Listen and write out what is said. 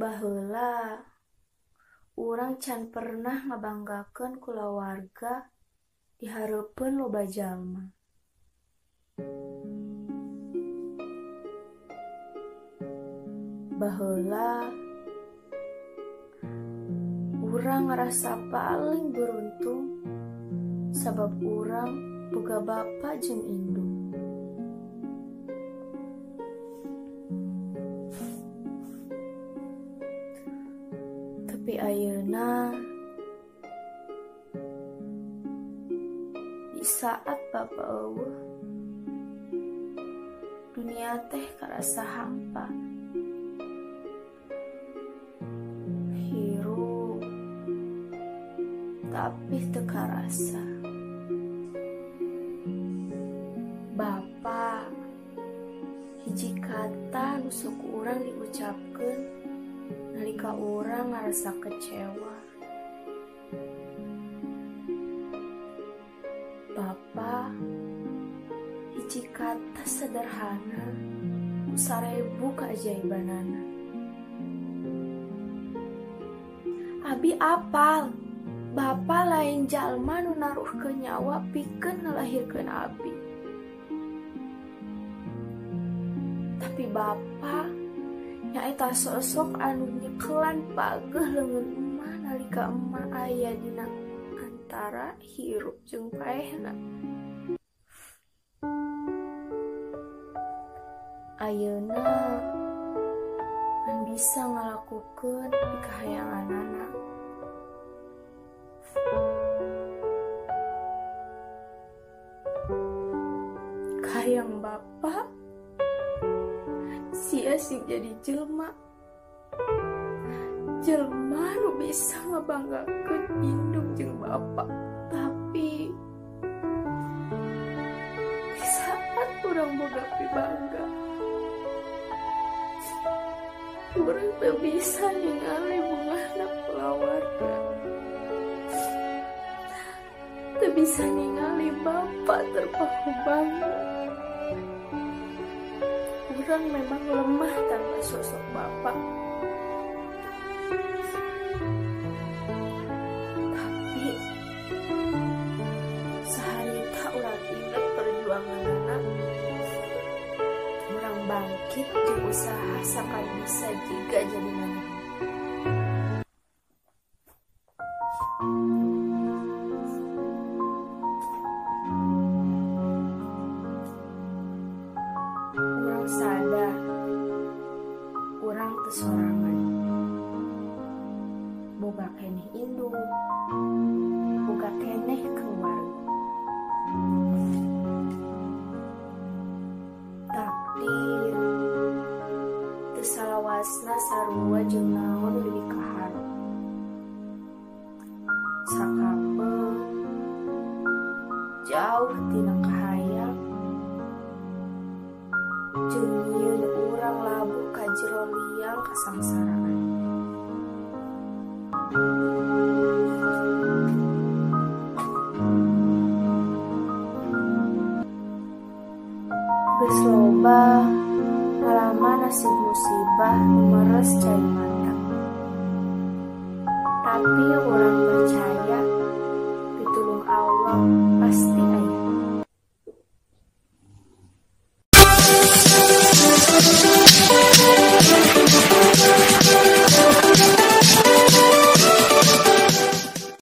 Baheula urang can pernah ngabanggakeun kulawarga di hareupeun loba jalma. Baheula urang ngarasa paling beruntung sabab urang boga bapa jeung indung. Tapi ayeuna di saat bapa eueuh, dunia teh karasa hampa. Hirup tapi teu karasa. Bapa, hiji kata nu sok urang diucapkeun nalika urang ngarasa kecewa. Bapa, hiji kata sederhana ku sarebu keajaibanana. Abi apal, bapa lain jalma nu naruhkeun nyawa pikeun ngalahirkeun abi. Tapi bapa nyaeta sosok anu nyekelan pageh leungeun emak nalika emak aya dina antara hirup jeung paehna. Ayeuna ngan bisa ngalakukeun pikahayanganana. Kahayang bapa sia sing jadi jelma. Jelma nu bisa ngabanggakeun indung jeung bapa. Tapi di saat urang boga pibangga, urang teu bisa ningali bungahna kulawarga. Teu bisa ningali bapa terpaku bangga. Urang memang lemah tanpa sosok bapa. Tapi saharita urang inget perjuanganana, urang bangkit jeung usaha sakali bisa jiga jadi maneh. Urang sadar, urang teu sorangan. Boga keneh indung, boga keneh keluarga. Takdir teu salawasna sarua jeung naon nu dikaharep. Sakapeung jauh tina kahayang, jeung nyieun urang labuh ka jero liang kasangsaraan. Geus loba ngalaman nasib musibah nu meres cai mata. Tapi urang percaya pitulung Allah